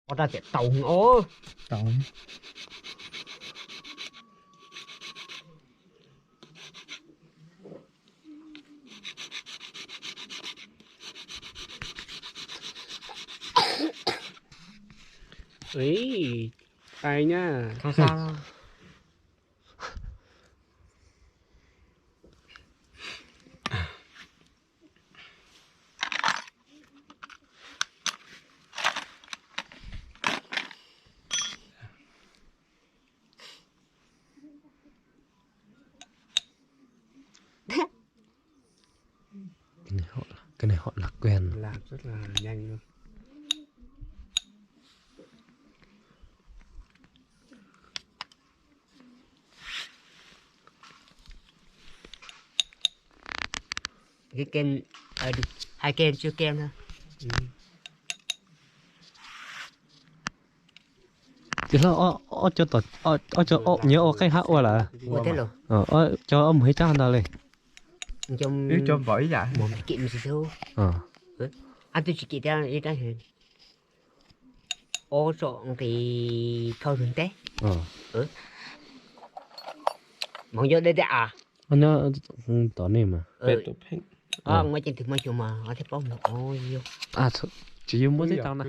Ua rau tias tau os. Tau. Ui, cay nha. Không sao đâu. Cái này họ, cái này họ lạc quen. Làm rất là nhanh luôn. Cái kem, ờ, hai kem, chưa kem thôi. Ừ. Ces hlob, ob cov, ob cov nyob ua qab hab ua lawm. Ua thiab los? Cov ob mus ib rab ntawd li. Ib cov npaum ib yam. Mus kem mus tsis tau. Ab, twb tsis kem thiab ib rab. Ob tsom nqis khau ntawm ntej. Hmoov nyob deb deb a. Nyob tom nej mas. Muaj ceem twg muaj xyuas mas thiaj paub mus. Tsis yuav muab tib tau na.